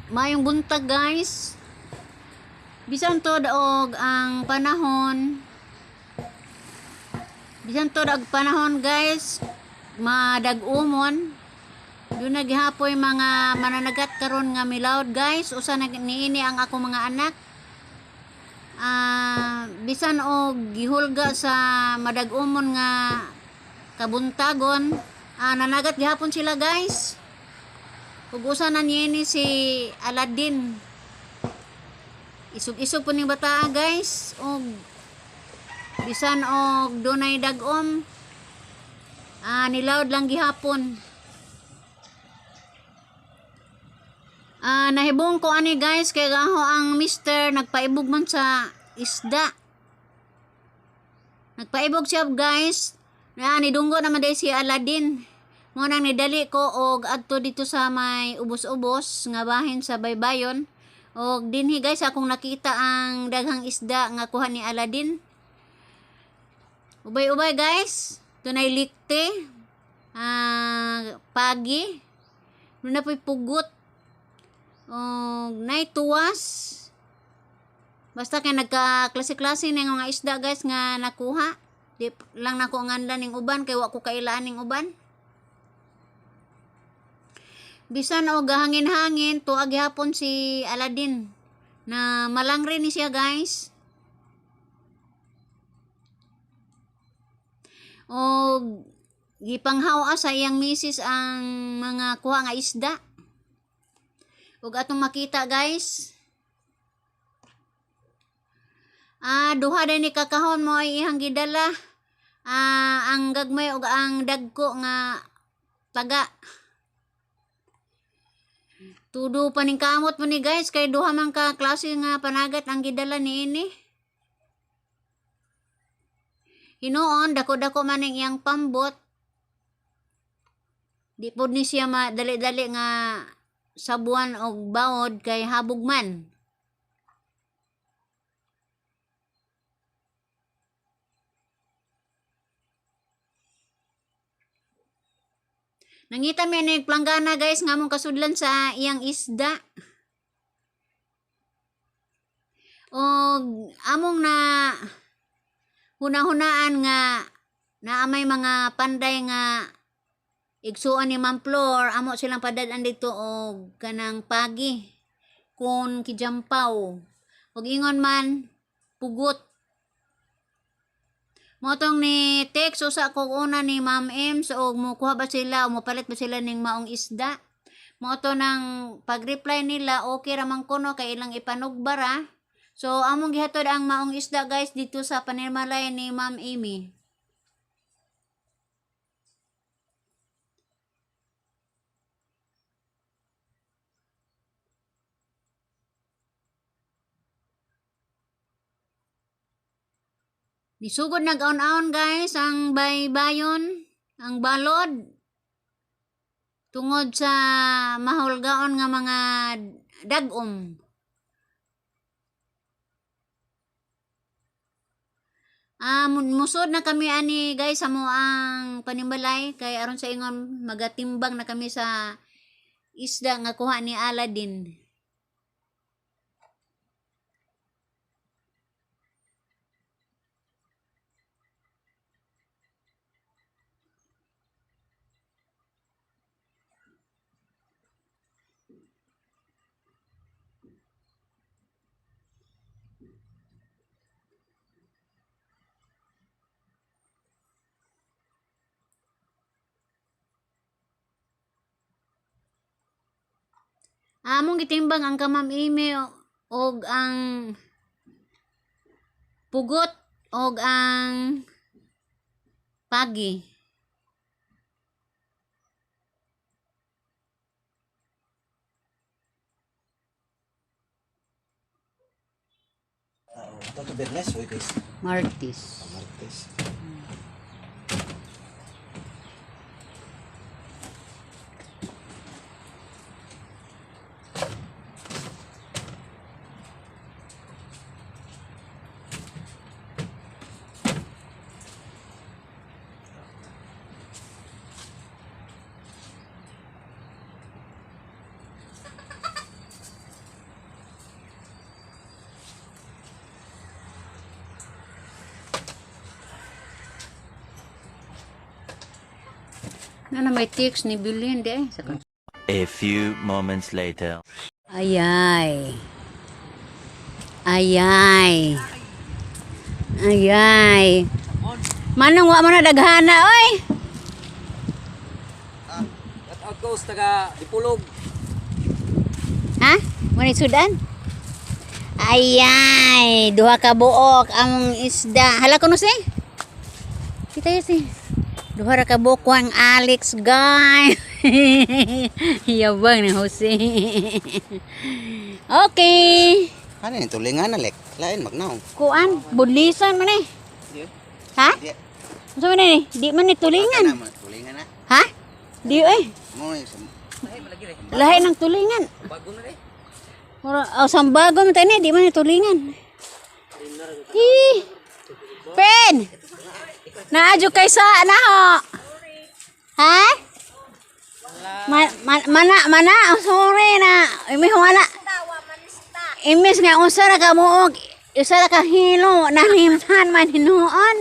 Maayong buntag, guys. Bisan to og ang panahon. Bisan to og panahon, guys, madag-umon. Duna gihapoy mga mananagat karon nga milawd, guys. Usa na niini ang ako mga anak. Bisan og gihulga sa madag-umon nga kabuntagon, nanagat gihapon sila, guys. Ug usa na niini si Aladdin. Isog-isog po ning bataa, guys. Og bisan og dunay dag-om, nilawd lang gihapon. Nahibong ko ani, guys, kay gaho ang mister nagpaibog man sa isda. Nagpaibog siya, guys. Na nidunggo naman day si Aladdin. Mo nang nidali ko og adto dito sa may ubos-ubos nga bahin sa baybayon. Og dinhi, guys, akong nakita ang daghang isda nga kuha ni Aladdin. Ubay-ubay, guys. Dunay likte, pagi, duna po'y pugot, og nay tuwas. Basta kay nagka klase-klase ning mga isda, guys, nga nakuha. Di lang nako nganlan ning uban kay wa ko kailaan ning uban. Bisan og gahangin-hangin, tuwa gihapon si Aladdin. Na malangri ni siya, guys. Og gipanghawa sa iyang misis ang mga kuha nga isda. Ug atong makita, guys. Duha din ni kakahon mo ay iyang gidala. Ang gagmay ug ang dagko nga taga. Tudo pa ning kamot mo ni, guys, kay duha man ka klase nga panagat ang gidala niini. Hinuon dako-dako man ning iyang pambot. Di pod ni siya madali-dali nga sabuan og bawod kay habog man. Nangita mi ni planggana, guys, nga among kasudlan sa iyang isda. Og among na huna-hunaan nga naa may mga panday nga igsuon ni Ma'am Flor, amo silang padad-an dito og kanang pagi kun kijampaw. Og ingon man pugot. Motong ni text usa ko una ni Ma'am Ems og mokuha ba sila o mopalit ba sila ning maong isda. Mao to nang pag-reply nila, okay ra man kuno kay ilang ipanugba ra. So among gihatod ang maong isda, guys, dito sa panimalay ni Ma'am Amy. Nisugod nag-aon-aon, guys, ang baybayon, ang balod. Tungod sa mahulgaon nga mga dag-om. Musod na kami ani, guys, sa mo ang panimalay kay aron sa ingon magatimbang na kami sa isda nga kuha ni Aladdin. Among gitimbang ang kamam Amy og ang pugot og ang pagi. Ah, oh, ito Biyernes, Huwebes? Martes. Martes. Ano may text ni Bilin di eh. Sa A few moments later. Ayay. Ayay. Ayay. Manong wa man na daghana oy. At out goes taga Dipulog. Ha? Mo ni sudan? Ayay, duha ka buok ang isda. Hala kuno si. Kita yun si. Duha ra ka buok ang Alex guy. Yabang ni Jose. Okay. Ano yung tulingan na lek? Lain magnaw. Kuan, budlisan man eh. Ha? Di. Unsa man eh? Di man ni tulingan. Kana man tulingan na. Ha? Di eh. Mo ni sa Lahi ng tulingan. Bago na eh. Mura, oh, sambago man tayo ni, di man ni tulingan. Hi. Pen. Naadyo kay sa na ho. Ha? Mana mana oh, sorry na. Imi wala. Imis nga unsa ra ka muog, usa ra ka hilo nahimtan man hinuon.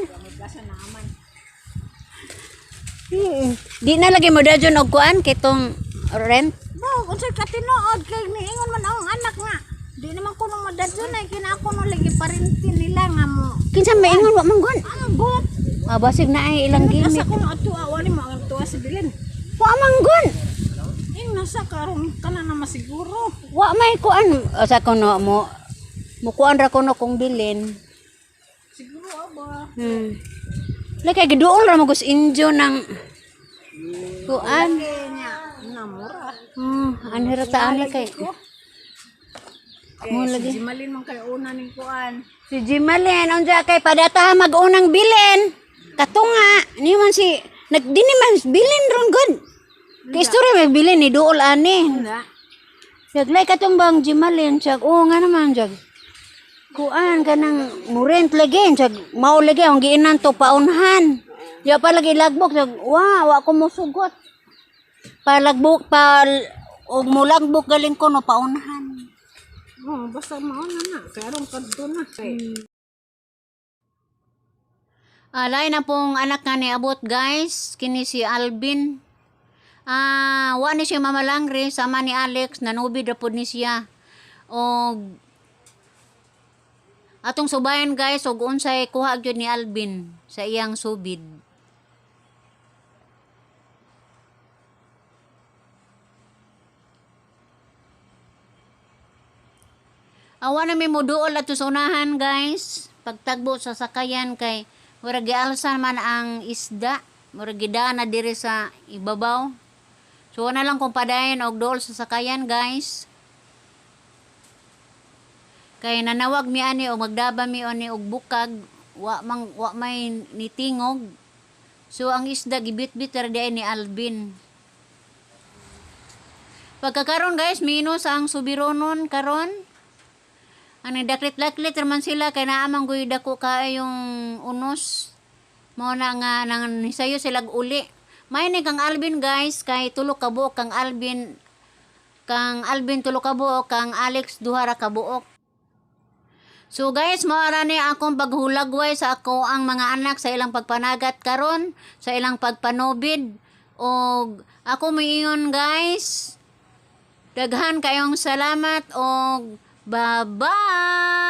Di na lagi mo dadyon og kuan kitong rent. Bo, unsay katinuod kay niingon man ang anak nga. Di naman ko nung madadyo na kina ako nung lagi parinti nila nga mo. Kinsa maingon wa man gon. Ang got. Ah, basig na ay ilang Asa gimmick. ko nung ato awali mo ang tuwa si Bilin. Wa man gon. Ing nasa karon kana na masiguro. Wa may kuan sa kuno mo. Mukuan ra kuno kong bilin. Siguro aba. Like kay giduol ra magus injo ng kuan. Kanya namura. Anhira ta ani kay. Mo lagi. Si Malin man kay una ning kuan. Si Jimalin, unsa kay padata mag-unang bilin. Katunga, ni man si nagdini man bilin ron gud. Kay istorya may bilin ni duol ani. Na. Naglay katong bang Jimalin, siya, oo nga naman, siya. Kuan ka ng murent lagi, siya, mao lagi, ang giinan to, paunhan. Ya pa lagi lagbok, siya, wa ko musugot. Palagbok, pa, og mulagbok galing ko, no, paunhan. Oh, basta mauna na. Kay aron kadto na. Kay Alay na pong anak nga ni Abot, guys. Kini si Alvin. Ah, wa ni siya mamalangre sama ni Alex nanubid ra pod ni siya. Og atong subayan guys og unsay kuha gyud ni Alvin sa iyang subid. Awa na may muduol ato sa unahan guys. Pagtagbo sa sakayan kay murag gialsan man ang isda. Murag gidaan na diri sa ibabaw. So na lang kung padayon og duol sa sakayan guys. Kay nanawag mi ani og magdaba mi ani og bukag, wa mang wa may nitingog. So ang isda gibitbit ra diay ni Alvin. Pagkakaron guys, minus ang subironon karon. Ang daklit-daklit raman sila kay naa man guy dako kaayong unos. Mao na nga nang sayo sila uli. May ni kang Alvin guys kay tulo ka buok kang Alvin tulo ka buok kang Alex duha ra ka buok. So guys, mao ra ni akong paghulagway sa ako ang mga anak sa ilang pagpanagat karon, sa ilang pagpanubid og ako miingon guys. Daghan kayong salamat og bye-bye.